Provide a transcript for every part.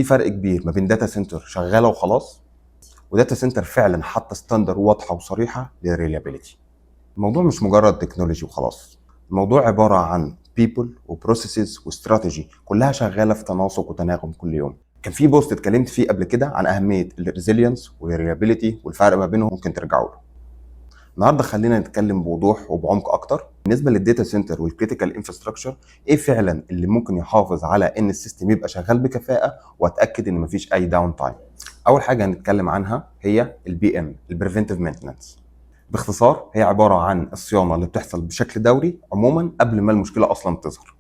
في فرق كبير ما بين data center شغالة وخلاص، و data center فعلا حاطه standard واضحة وصريحة لل reliability. الموضوع مش مجرد technology وخلاص، الموضوع عبارة عن people و processes و strategy كلها شغالة في تناسق وتناغم كل يوم. كان في post اتكلمت فيه قبل كده عن اهمية ال resilience وال reliability والفرق ما بينهم، ممكن ترجعوا له. النهارده خلينا نتكلم بوضوح وبعمق اكتر بالنسبة لل data center وال critical infrastructure، ايه فعلا اللي ممكن يحافظ على ان ال system يبقى شغال بكفاءة واتاكد ان مفيش اي downtime. اول حاجة هنتكلم عنها هي ال PM، ال preventive maintenance. باختصار هي عبارة عن الصيانة اللي بتحصل بشكل دوري عموما قبل ما المشكلة اصلا تظهر.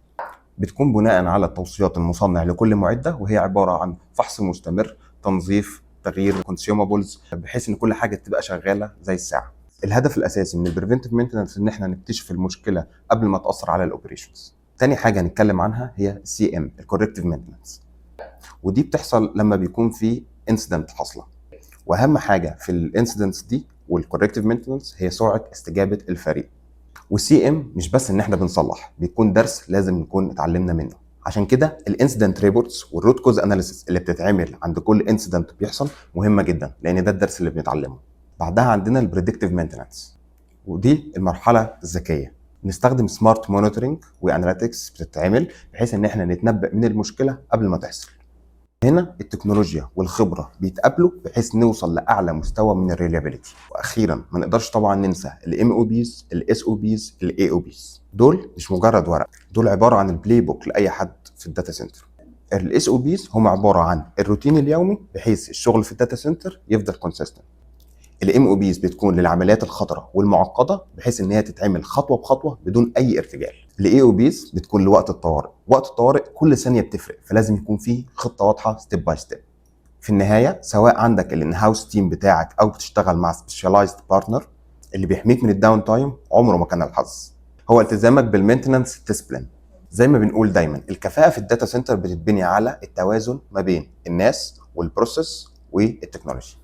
بتكون بناء على توصيات المصنع لكل معده، وهي عبارة عن فحص مستمر، تنظيف، تغيير consumables، بحيث ان كل حاجة تبقى شغالة زي الساعه. الهدف الاساسي من ال preventive maintenance ان احنا نكتشف المشكلة قبل ما تاثر على ال operations. تاني حاجة هنتكلم عنها هي ال CM، ال corrective maintenance، ودي بتحصل لما بيكون في incident حاصله. واهم حاجة في ال incidents دي وال corrective maintenance هي سرعة استجابة الفريق. وال CM مش بس ان احنا بنصلح، بيكون درس لازم نكون اتعلمنا منه. عشان كده ال incident reports وال root cause analysis اللي بتتعمل عند كل incident بيحصل مهمة جدا، لان ده الدرس اللي بنتعلمه. بعدها عندنا ال predictive maintenance، ودي المرحلة الذكيه. نستخدم smart monitoring و analytics بتتعمل بحيث ان احنا نتنبأ من المشكلة قبل ما تحصل. هنا التكنولوجيا والخبرة بيتقابلوا بحيث نوصل لاعلى مستوى من ال reliability. واخيرا ما نقدرش طبعا ننسى الام او بيز، الاس او بيز، الاي او بيز. دول مش مجرد ورق، دول عبارة عن ال playbook لاي حد في ال data center. ال SOPs هم عبارة عن الروتين اليومي بحيث الشغل في ال data center يفضل consistent. ال MOPs بتكون للعمليات الخطرة والمعقده، بحيث ان هي تتعمل خطوة بخطوة بدون اي ارتجال. ال AOPs بتكون لوقت الطوارئ. وقت الطوارئ كل ثانية بتفرق، فلازم يكون في خطه واضحة step by step. في النهايه، سواء عندك ال in-house team بتاعك او بتشتغل مع specialized partner، اللي بيحميك من ال downtime عمره ما كان الحظ، هو التزامك بال maintenance discipline. زي ما بنقول دايما، الكفاءة في ال data center بتتبني على التوازن ما بين الناس وال process وال technology.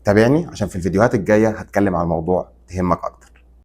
تابعني عشان في الفيديوهات الجاية هتكلم عن موضوع تهمك اكتر.